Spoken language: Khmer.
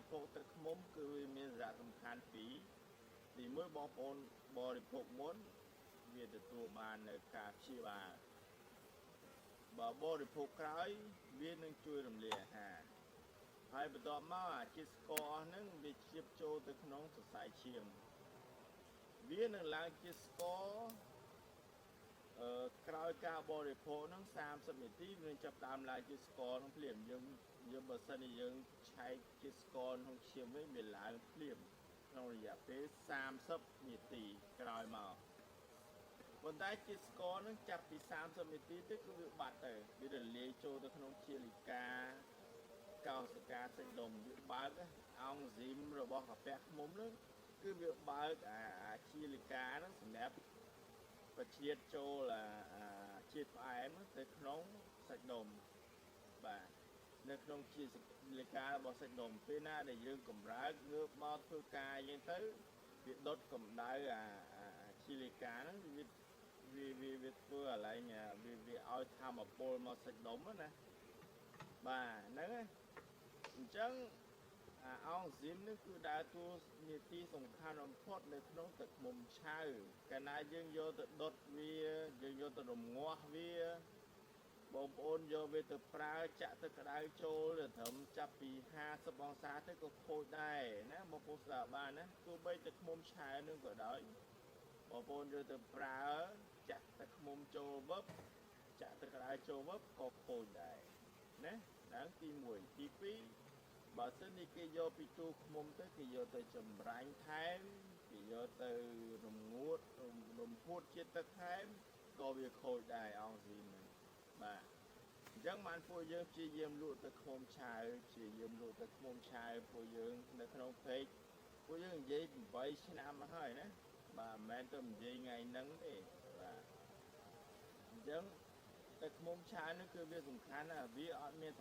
រិភោគទឹកឃ្មុំគឺវាមានសារៈសំខាន់ពីរទីមួយបងប្អូនបរិភោគមុនវាទទួលបាននៅការព្យាបាលបើបរិភោគក្រោយវានឹងជួយរំលាយអាហារហើយបន្ទាប់មកអាជាតិស្ករអស់ហ្នឹងវាជ្រាបចូលទៅក្នុងសរសៃឈាមវានឹងឡើងជាស្ករក្រោយការបរិភោគហ្នឹង30នាទីវានឹងចាប់ដើមឡើងជាស្ករហ្នឹងភ្លាមយើងយើងបើសិនជាយើងឆែកជាស្ករក្នុងឈាមវិញវាឡើងភ្លាមក្នុងរយៈពេល30នាទីក្រោយមកប៉ុន្តែជាតិស្ករហ្នឹងចាប់ពី30នាទីទៅគឺវាបាត់ទៅវារលាយចូលទៅក្នុងជាលិកាកោសិកាសាច់ដុំវាបើកអង់ស៊ីមរបស់កាពះឃ្មុំហ្នឹងគឺវាបើកអាជាលិកាហ្នឹងសម្រាប់បជាតិចូលអាជាតិផ្អែមទៅក្នុងសាច់ដុំបាទនៅក្នុងជាលិការបស់សាច់ដុំពេលណាដែលយើងកម្រើកងើបមកធ្វើការអញ្ចឹងទៅវាដុតកម្ដៅអាជាលិកាហ្នឹងវាវាវាវាធ្វើកន្លែងវាវាឲ្យធម្មពលមកសាច់ដុំណាបាទហ្នឹងអញ្ចឹងអាអង់ស៊ីមនេះគឺដើរតួនាទីសំខាន់បំផុតនៅក្នុងទឹកឃ្មុំឆៅកាលណាយើងយកទៅដុតវាយើងយកទៅរងាស់វាបងប្អូនយកវាទៅប្រើចាក់ទឹកក្តៅចូលទៅត្រឹមចាប់ពី50អង្សាទៅក៏ខូចដែរណាបងប្អូនស្ដាប់បានណាទោះបីទឹកឃ្មុំឆៅនឹងក៏ដោយបងប្អូនយកទៅប្រើចាក់ទឹកឃ្មុំចូលវឹបចាក់ទឹកក្តៅចូលវឹបក៏ខូចដែរណាហ្នឹងទី1ទី2បើសិននេះគេយកពីទូឃ្មុំទៅគេយកទៅចម្រាញ់ថែមគេយកទៅរងួតរំហួតជាតិទឹកថែមក៏វាខូចដែរអង់ស៊ីមហ្នឹងបាទអញ្ចឹងបានពួកយើងព្យាយាមលក់ទឹកឃ្មុំឆៅព្យាយាមលក់ទឹកឃ្មុំឆៅពួកយើងនៅក្នុង page ពួកយើងនិយាយ8ឆ្នាំមកហើយណាបាទមិនមែនទៅនិយាយថ្ងៃហ្នឹងទេបាទអញ្ចឹងទឹកឃ្មុំឆៅនេះគឺវាសំខាន់ណាស់វាអត់មាន